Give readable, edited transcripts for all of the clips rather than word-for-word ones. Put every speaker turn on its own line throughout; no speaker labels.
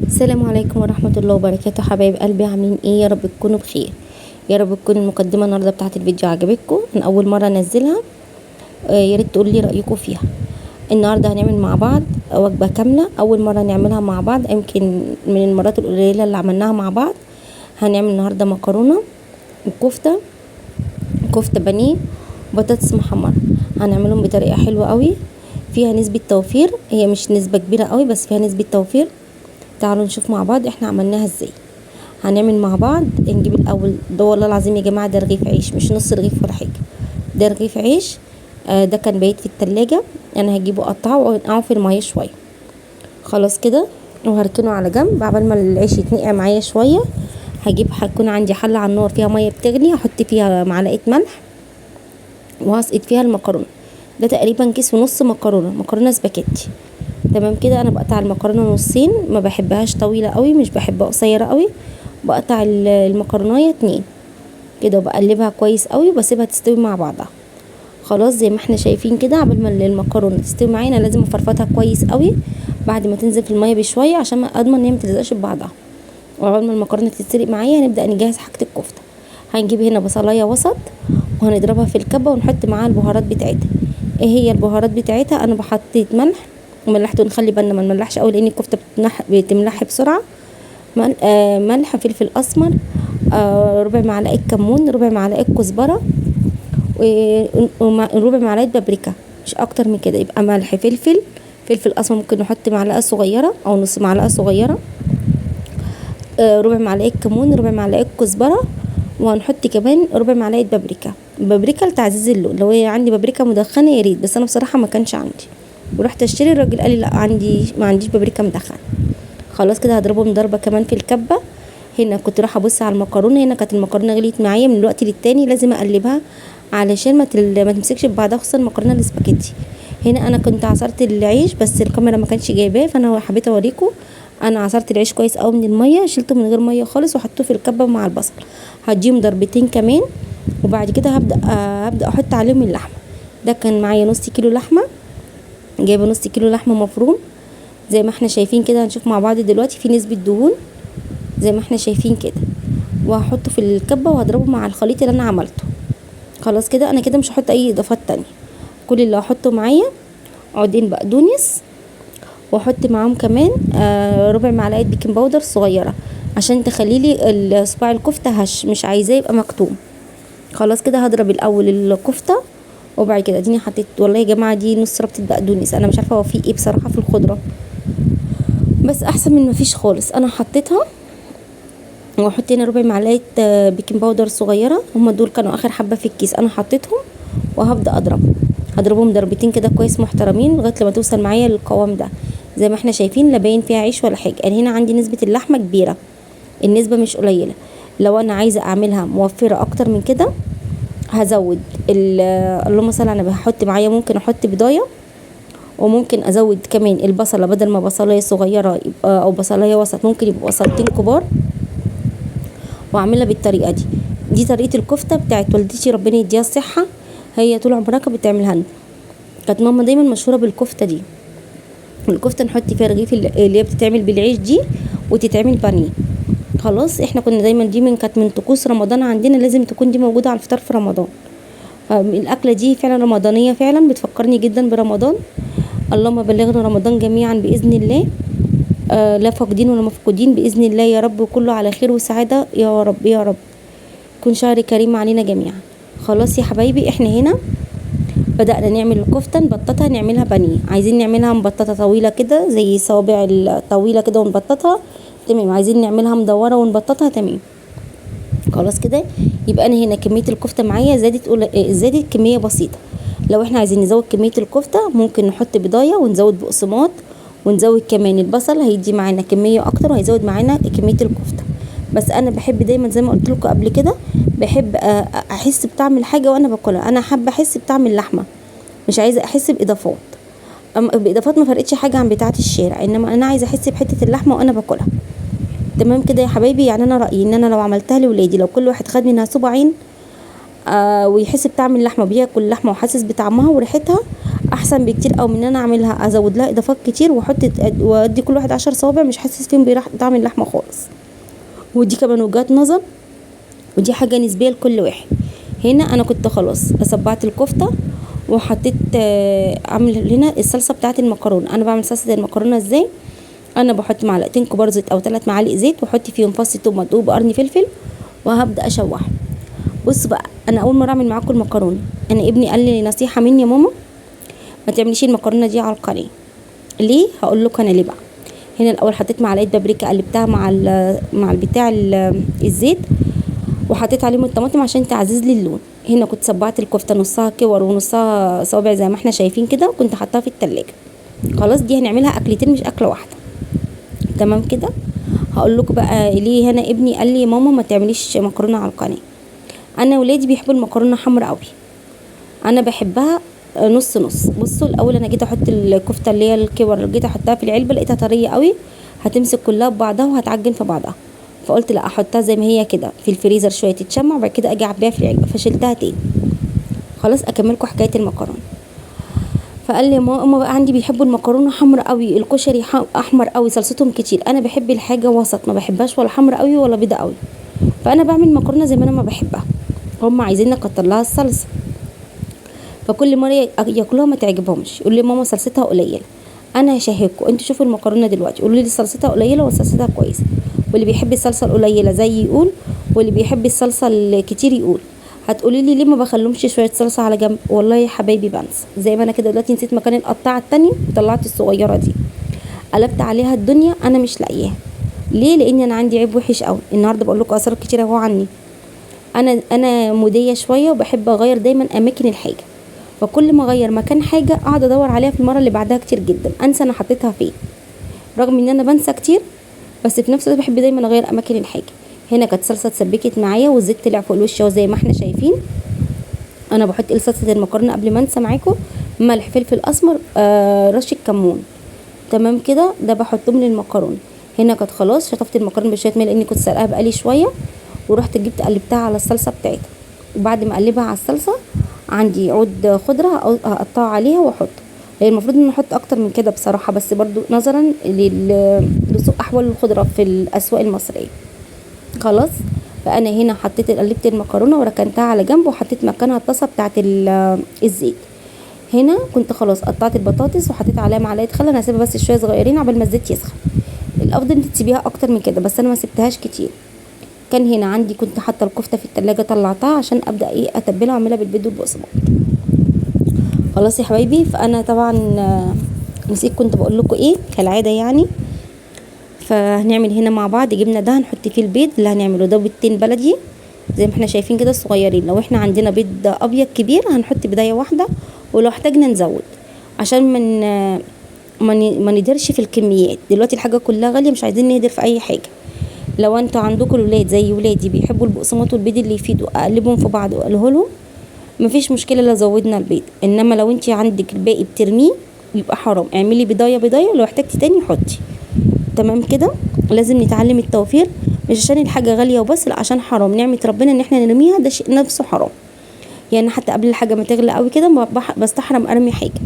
السلام عليكم ورحمة الله وبركاته. حبايب قلبي، عاملين ايه؟ يا رب تكونوا بخير، يا رب تكون المقدمة النهاردة بتاعت الفيديو عجبتكم. انا اول مرة انزلها، يا ريت تقولوا لي رأيكم فيها. النهاردة هنعمل مع بعض وجبة كاملة، اول مرة نعملها مع بعض، يمكن من المرات القليلة اللي عملناها مع بعض. هنعمل النهاردة مكرونة وكفتة، كفتة بانيه وبطاطس محمرة. هنعملهم بطريقة حلوة قوي، فيها نسبة توفير، هي مش نسبة كبيرة قوي بس فيها نسبة توفير. تعالوا نشوف مع بعض احنا عملناها ازاي. هنعمل مع بعض، نجيب الاول ده، والله العظيم يا جماعة ده رغيف عيش، مش نص رغيف ولا حاجة، ده رغيف عيش. ده كان بايت في التلاجة، انا هجيبه اقطعه وانقعه في المية شوية. خلاص كده، وهركنه على جنب عبال ما العيش يتنقع معايا شوية. هيكون عندي حله على النار فيها مية بتغلي، هحط فيها معلقه ملح وهسقط فيها المكرونه. ده تقريبا كيس ونص مكرونه، مكرونه سباكيتي. تمام كده. انا بقطع المكرونه نصين، ما بحبهاش طويلة قوي، مش بحبها قصيرة قوي، بقطع المكرونه اتنين كده، وبقلبها كويس قوي وبسيبها تستوي مع بعضها. خلاص زي ما احنا شايفين كده، قبل ما المكرونه تستوي معانا لازم افرفطها كويس قوي بعد ما تنزل في المية بشوية، عشان اضمن ان هي ما تلزقش ببعضها. وقبل ما المكرونه تتسلق معايا هنبدا نجهز حاجة الكفتة. هنجيب هنا بصلايه وسط وهنضربها في الكبه ونحط معاها البهارات بتاعتها. ايه هي البهارات بتاعتها؟ انا بحطيت ملح وملحته، نخلي بالنا ما نملحش قوي لان الكفتة بتملح بسرعة. ملح، فلفل اسمر، ربع معلقه كمون، ربع معلقه كزبره، وربع معلقه بابريكا، مش اكتر من كده. يبقى ملح، فلفل، فلفل اسمر ممكن نحط معلقه صغيرة او نص معلقه صغيرة، ربع معلقه كمون، ربع معلقه كزبره، وهنحط كمان ربع معلقه بابريكا. بابريكا لتعزيز اللون، لو هي عندي بابريكا مدخنه يا ريت، بس انا بصراحة ما كانش عندي، ورحت اشتري الراجل قال لي لا ما عنديش بابريكا مدخنه. خلاص كده هضربهم ضربه كمان في الكبه. هنا كنت رايحة ابص على المكرونه، هنا كانت المكرونه غليت معايا من الوقت للتاني، لازم اقلبها علشان ما تمسكش ببعضها، خصوصا المكرونه الاسباجيتي. هنا انا كنت عصرت العيش بس الكاميرا ما كانتش جايباه، فانا حبيت اوريكم. انا عصرت العيش كويس قوي من المية، شلته من غير مية خالص وحطيته في الكبه مع البصل. هديهم ضربتين كمان وبعد كده هبدا احط عليهم اللحمة. ده كان معايا نص كيلو لحمه، جايبه نص كيلو لحمه مفروم زي ما احنا شايفين كده. هنشوف مع بعض دلوقتي في نسبه دهون زي ما احنا شايفين كده، وهحطه في الكبه وهضربه مع الخليط اللي انا عملته. خلاص كده انا كده مش هحط اي اضافات تانية، كل اللي هحطه معايا عودين بقدونس، واحط معاهم كمان ربع معلقه baking powder صغيرة عشان تخلي لي صباع الكفتة هش، مش عايزاه يبقى مكتوم. خلاص كده هضرب الاول الكفتة وبعد كده اديني حطيت، والله يا جماعة دي نص ربطه بقدونس، انا مش عارفه هو في ايه بصراحة في الخضرة، بس احسن من مفيش خالص. انا حطيتها واحط هنا ربع معلقه baking powder صغيرة، هما دول كانوا اخر حبه في الكيس، انا حطيتهم وهبدا اضربهم. هضربهم ضربتين كده كويس محترمين لغاية لما توصل معايا للقوام ده زي ما احنا شايفين، لا باين فيها عيش ولا حاجة. انا هنا عندي نسبه اللحمة كبيرة، النسبة مش قليله. لو انا عايزه اعملها موفره اكتر من كده هزود اللهم صل على النبي، هحط معايا ممكن احط بضايه، وممكن ازود كمان البصله، بدل ما بصلايه صغيرة يبقى او بصلايه وسط ممكن يبقى بصلتين كبار، واعملها بالطريقة دي. دي طريقه الكفتة بتاعت والدتي ربنا يديها الصحة، هي طول عمرها كانت بتعملها لنا، كانت ماما دايما مشهورة بالكفته دي. الكفتة نحط فيها رغيف اللي هي بتتعمل بالعيش دي وتتعمل بانيه. خلاص احنا كنا دايما دي من كانت من طقوس رمضان عندنا، لازم تكون دي موجودة على الفطار في رمضان. فالاكله دي فعلا رمضانيه، فعلا بتفكرني جدا برمضان. اللهم بلغنا رمضان جميعا باذن الله، لا فاقدين ولا مفقودين باذن الله يا رب، وكله على خير وسعادة يا رب يا رب، يكون شهر كريم علينا جميعا. خلاص يا حبايبي احنا هنا بدأنا نعمل الكفتة، نبططها نعملها بانيه. عايزين نعملها مبططة طويلة كده زي صوابع الطويلة كده ونبططها، تمام. عايزين نعملها مدورة ونبططها، تمام. خلاص كده يبقى انا هنا كمية الكفتة معايا زادت كمية بسيطة. لو احنا عايزين نزود كمية الكفتة ممكن نحط بضاية ونزود بقسماط ونزود كمان البصل، هيدي معانا كمية اكتر وهيزود معانا كمية الكفتة. بس انا بحب دايما زي ما قلت لكم قبل كده، بحب احس بطعم الحاجة وانا باكلها. انا حابة احس بطعم اللحمة، مش عايزه احس باضافات. باضافات ما فرقتش حاجة عن بتاعه الشارع، انما انا عايزه احس بحته اللحمة وانا باكلها. تمام كده يا حبايبي. يعني انا رايي ان انا لو عملتها لولادي، لو كل واحد خد منها صباعين ويحس بطعم اللحمة، بياكل اللحمة وحاسس بطعمها وريحتها، احسن احسن بكتير او من ان انا اعملها ازود لها اضافات كتير واحط وادي كل واحد 10 صوابع مش حاسس فيهم بطعم اللحمة خالص. ودي كمان وجهات نظر، ودي حاجة نسبيه لكل واحد. هنا انا كنت خلاص صبعت الكفتة وحطيت، اعمل هنا الصلصه بتاعه المكرونه. انا بعمل صلصه المكرونه ازاي؟ انا بحط معلقتين كبار زيت او 3 معالق زيت، واحط فيهم فص ثوم مدقوق بقرن فلفل، وهبدا اشوحه. بصوا بقى، انا اول مرة اعمل معاكم المكرونه. انا ابني قال لي نصيحة مني يا ماما، ما تعمليش المكرونه دي على القناة. ليه؟ هقول لكم انا ليه بقى. هنا الاول حطيت معلقه بابريكا، قلبتها مع البتاع الزيت، وحطيت عليهم الطماطم عشان تعزز لي اللون. هنا كنت صبعت الكفتة نصها كور ونصها صوابع زي ما احنا شايفين كده، وكنت حطاها في التلاجة. خلاص دي هنعملها اكلتين مش اكله واحدة، تمام كده. هقول لكم بقى ليه هنا ابني قال لي ماما ما تعمليش مكرونه على القناة. انا ولادي بيحبوا المكرونه حمرا قوي، انا بحبها نص نص. بصوا الاول انا جيت احط الكفتة اللي هي الكور، جيت احطها في العلبة لقيتها طرية قوي، هتمسك كلها ببعضها وهتعجن في بعضها، فقلت لا احطها زي ما هي كده في الفريزر شوية تتشمع، وبعد كده اجي اعبيها في العلبة، فشلتها تاني. خلاص اكملكم حكاية المكرونه. فقال لي ماما بقى عندي بيحبوا المكرونه حمرا قوي، الكشري احمر قوي، صلصتهم كتير. انا بحب الحاجة وسط، ما بحبهاش ولا حمرا قوي ولا بيضة قوي، فانا بعمل مكرونه زي ما انا ما بحبها. هم عايزين نكتر لها الصلصه، فكل مرة ياكلوها ما تعجبهمش، يقول لي ماما صلصتها قليله. انا هشهكوا، انتوا شوفوا المكرونه دلوقتي قولوا لي صلصتها قليله ولا صلصتها كويسة. واللي بيحب الصلصه القليلة زي يقول، واللي بيحب الصلصه الكتير يقول. هتقولي لي ليه ما بخلهمش شوية صلصه على جنب؟ والله يا حبايبي بنسى، زي ما انا كده دلوقتي نسيت مكان القطاعه التانية وطلعت الصغيرة دي، قلبت عليها الدنيا انا مش لاقياها. ليه؟ لان انا عندي عيب وحش قوي. النهارده بقول لكم اسرار كتير اهو عني. انا موديه شوية وبحب اغير دايما اماكن الحاجة، فكل ما اغير مكان حاجة اقعد ادور عليها في المرة اللي بعدها كتير جدا، انسى انا حطيتها فين، رغم ان انا بنسى كتير، بس في نفس الوقت بحب دايما اغير اماكن الحاجة. هنا كانت صلصه اتسبكت معايا والزيت طلع فوق الوش اهو زي ما احنا شايفين. انا بحط صلصه المكرونه قبل ما انسى معاكم، ملح، فلفل اسمر، رشه كمون، تمام كده. ده بحطهم للمكرونه. هنا كانت خلاص شطفت المكرونه بشوية مية لاني كنت سلقاها بقالي شوية، ورحت جبت قلبتها على الصلصه بتاعتها. وبعد ما اقلبها على الصلصه عندي عود خضرة هقطعه عليها واحطه. هي المفروض ان نحط اكتر من كده بصراحة، بس برضو نظرا لسوء احوال الخضرة في الاسواق المصرية. خلاص فانا هنا حطيت قلبت المكرونه وركنتها على جنب، وحطيت مكانها الطاسه بتاعت الزيت. هنا كنت خلاص قطعت البطاطس وحطيت عليها معلقه خل، انا هسيبها بس شوية صغيرين عبال ما الزيت يسخن. الافضل انت تسيبيها اكتر من كده، بس انا ما سبتهاش كتير. كان هنا عندي كنت حاطه الكفتة في التلاجة، طلعتها عشان ابدا ايه اتبلها واعملها بالبيض والبقسماط. خلاص يا حبايبي، فانا طبعا نسيت كنت بقول لكم ايه كالعادة يعني. فهنعمل هنا مع بعض جبنه ده هنحط فيه البيض اللي هنعمله ده، بيضتين بلدي زي ما احنا شايفين كده صغيرين. لو احنا عندنا بيض ابيض كبير هنحط بداية واحدة، ولو احتاجنا نزود عشان ما نديرش في الكميات. دلوقتي الحاجة كلها غالية، مش عايزين نهدر في اي حاجة. لو انتوا عندكم الولاد زي ولادي بيحبوا البقسماط والبيض اللي يفيدوا، اقلبهم في بعض واقليه لهم، مفيش مشكلة لو زودنا البيض. انما لو انت عندك الباقي بترميه يبقى حرام، اعملي بضايه بضايه، لو احتاجتي تاني حطي. تمام كده. لازم نتعلم التوفير، مش عشان الحاجة غالية وبس، لا عشان حرام نعمه ربنا ان احنا نرميها، ده شيء نفسه حرام. يعني حتى قبل الحاجة ما تغلى قوي كده بستحرم ارمي حاجة،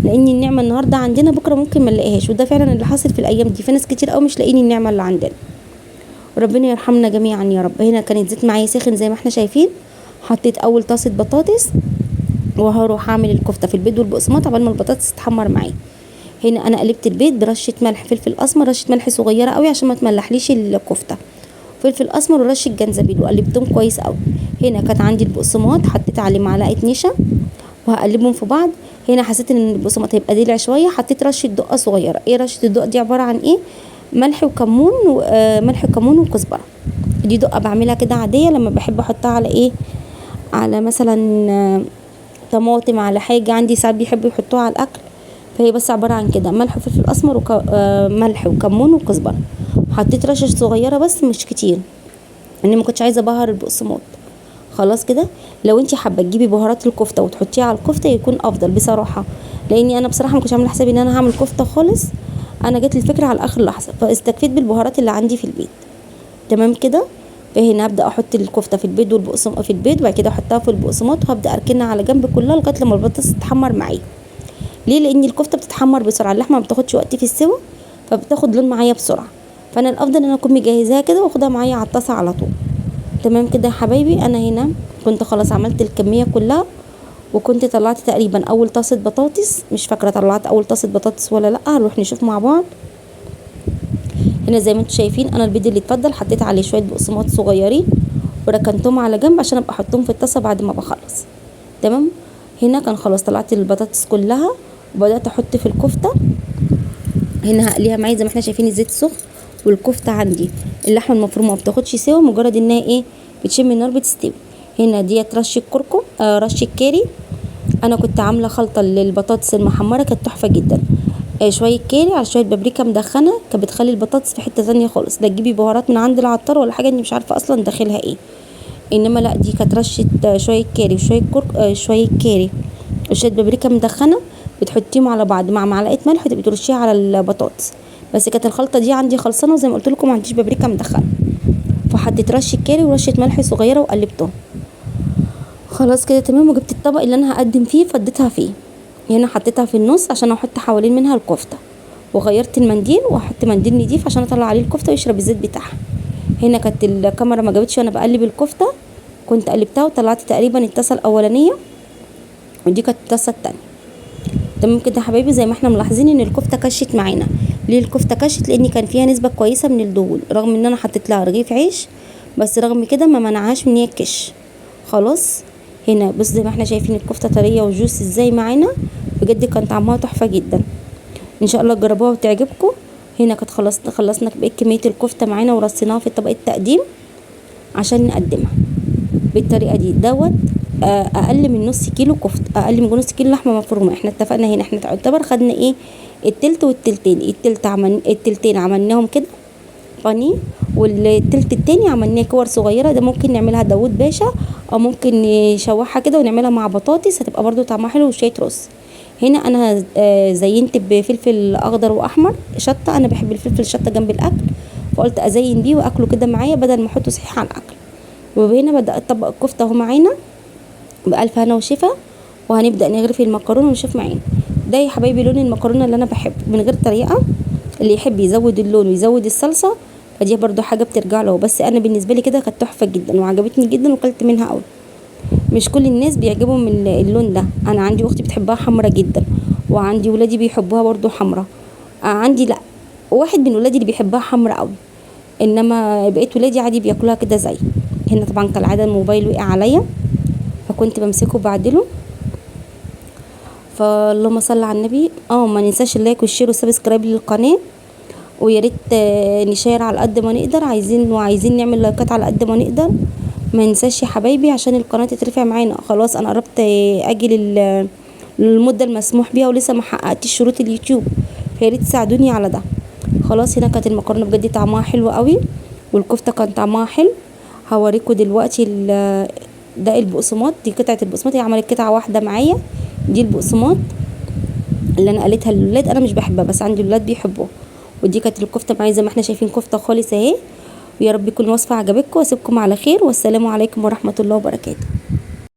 لان النعمة النهارده عندنا بكره ممكن ما نلاقيهاش، وده فعلا اللي حاصل في الايام دي. في ناس كتير قوي مش لاقيين النعمة اللي عندنا، ربنا يرحمنا جميعا يا رب. هنا كانت زيت معايا ساخن زي ما احنا شايفين، حطيت اول طاسه بطاطس، وهروح اعمل الكفتة في البيض والبقسماط عقبال ما البطاطس تتحمر معايا. هنا انا قلبت البيض برشه ملح، فلفل اسمر، رشه ملح صغيرة قوي عشان ما تملحليش الكفتة، فلفل اسمر ورشه جنزبيل، وقلبتهم كويس قوي. هنا كانت عندي البقسماط حطيت عليه معلقه نشا وهقلبهم في بعض. هنا حسيت ان البقسماط هيبقى دلع شوية، حطيت رشه دقه صغيرة. ايه رشه الدقة دي؟ عبارة عن ايه؟ ملح وكمون ملح وكمون وكزبره. دي دقه بعملها كده عادية لما بحب احطها على ايه، على مثلا طماطم، على حاجة عندي ساعات بيحبوا يحطوها على الاكل، فهي بس عبارة عن كده ملح وفلفل اسمر ملح وكمون وكزبره. حطيت رشه صغيرة بس مش كتير، لاني ما كنتش عايزه ابهر البقسماط. خلاص كده. لو انت حابة تجيبي بهارات الكفتة وتحطيها على الكفتة يكون افضل بصراحة، لاني انا بصراحة ما كنتش عامله حسابي ان انا هعمل كفته خالص، انا جت الفكرة على اخر لحظة، فاستكفيت بالبهارات اللي عندي في البيت. تمام كده. فهنا هبدا احط الكفتة في البيض والبقسماط في البيض، وبعد كده احطها في البقسماط، وهبدا اركنها على جنب كلها لغاية لما البطاطس تتحمر معايا. ليه؟ لان الكفتة بتتحمر بسرعة، اللحمة ما بتاخدش وقت في السوا، فبتاخد لون معايا بسرعة. فانا الافضل ان انا اكون مجهزاها كده واخدها معايا على الطاسه على طول. تمام كده يا حبايبي. انا هنا كنت خلاص عملت الكمية كلها، وكنت طلعت تقريبا اول طاسه بطاطس، مش فاكره طلعت اول طاسه بطاطس ولا لا، هنروح نشوف مع بعض. هنا زي ما انتم شايفين انا البيض اللي اتفضل حطيت عليه شوية بقسماط صغيرين وركنتهم على جنب عشان ابقى احطهم في الطاسه بعد ما بخلص. تمام. هنا كان خلاص طلعت البطاطس كلها وبدات احط في الكفتة. هنا هقليها معايا زي ما احنا شايفين الزيت سخن، والكفته عندي اللحمة المفرومه ما بتاخدش سوا، مجرد انها ايه بتشم النار بتستوي. هنا ديت رشه كركم، رشه كاري. انا كنت عامله خلطه للبطاطس المحمره كانت تحفة جدا، شوية كاري على شوية بابريكا مدخنه، كانت بتخلي البطاطس في حتة ثانية خالص. لا تجيبي بهارات من عند العطار ولا حاجة انت مش عارفه اصلا داخلها ايه، انما لا دي كانت رشه شوية كاري وشوية كرك، شوية كاري وشوية بابريكا مدخنه، بتحطيهم على بعض مع معلقه ملح وتبقي ترشيها على البطاطس. بس كانت الخلطة دي عندي خلصانه، وزي ما قلت لكم ما عنديش بابريكا مدخنه، فحطيت رشه كاري ورشه ملح صغيرة وقلبتهم. خلاص كده تمام. وجبت الطبق اللي انا هقدم فيه فضيتها فيه، هنا حطيتها في النص عشان احط حوالين منها الكفتة، وغيرت المنديل واحط منديل نضيف عشان اطلع عليه الكفتة ويشرب الزيت بتاعها. هنا كانت الكاميرا ما جابتش وانا بقلب الكفتة، كنت قلبتها وطلعت تقريبا الطاسه الاولانية، ودي كانت الطاسه الثانية. تمام كده يا حبايبي. زي ما احنا ملاحظين ان الكفتة كشت معانا. ليه الكفتة كشت؟ لان كان فيها نسبه كويسة من الدهون، رغم ان انا حطيت لها رغيف عيش، بس رغم كده ما منعهاش من هي تكش. خلاص هنا بص زي ما احنا شايفين الكفتة طرية وجوس ازاي معانا، بجد كان طعمها تحفة جدا. ان شاء الله تجربوها وتعجبكم. هنا كانت خلصنا بقية كمية الكفتة معانا ورصيناها في طبق التقديم عشان نقدمها بالطريقة دي. دوت اقل من نص كيلو كفته، اقل من نص كيلو لحمه مفرومه. احنا اتفقنا هنا احنا تعتبر خدنا ايه التلت والتلتين، التلتين عملناهم كده بانيه، والتلت التاني عملناه كور صغيرة. ده ممكن نعملها داوود باشا، او ممكن نشوحها كده ونعملها مع بطاطس، هتبقى برضو طعمها حلو، وشوية رز. هنا انا زينت بفلفل اخضر واحمر شطه، انا بحب الفلفل الشطه جنب الاكل، فقلت ازين بيه واكله كده معايا بدل ما احطه صحيح على الاكل. وهنا بدات اطبق الكفتة اهو معانا بألف هنا وشفا، وهنبدأ نغرف المكرونه ونشوف معانا. ده يا حبايبي لون المكرونه اللي انا بحبه من غير طريقه، اللي يحب يزود اللون ويزود الصلصه فدي برضو حاجة بترجع له، بس انا بالنسبة لي كده كانت تحفة جدا وعجبتني جدا وكلت منها قوي. مش كل الناس بيعجبهم اللون ده، انا عندي اختي بتحبها حمرا جدا، وعندي ولادي بيحبوها برضو حمرا، عندي لا واحد من ولادي اللي بيحبها حمرا قوي، انما بقيت ولادي عادي بياكلوها كده زي. هنا طبعا كالعادة الموبايل وقع عليا فكنت بمسكه بعدله. فاللهم صل على النبي. ما ننساش ال like وال share وال subscribe للقناة، ويا ريت نشير على قد ما نقدر، عايزين نعمل لايكات على قد ما نقدر. ما ننساش يا حبايبي عشان القناة تترفع معانا. خلاص انا قربت اجي للمدة المسموح بيها ولسه ما حققتش شروط اليوتيوب، فيا ريت تساعدوني على ده. خلاص هنا كانت المكرونه بجد طعمها حلو قوي، والكفته كان طعمها حلو. هوريكم دلوقتي ده البقسماط، دي قطعه البقسماط، هي عملت قطعه واحدة معايا. دي البقسماط اللي انا قليتها للولاد، انا مش بحبها بس عندي الولاد بيحبوها. ودي كانت الكفتة معايا زي ما احنا شايفين كفته خالص اهي. ويا رب يكون الوصفة عجبتكم، واسيبكم على خير، والسلام عليكم ورحمة الله وبركاته.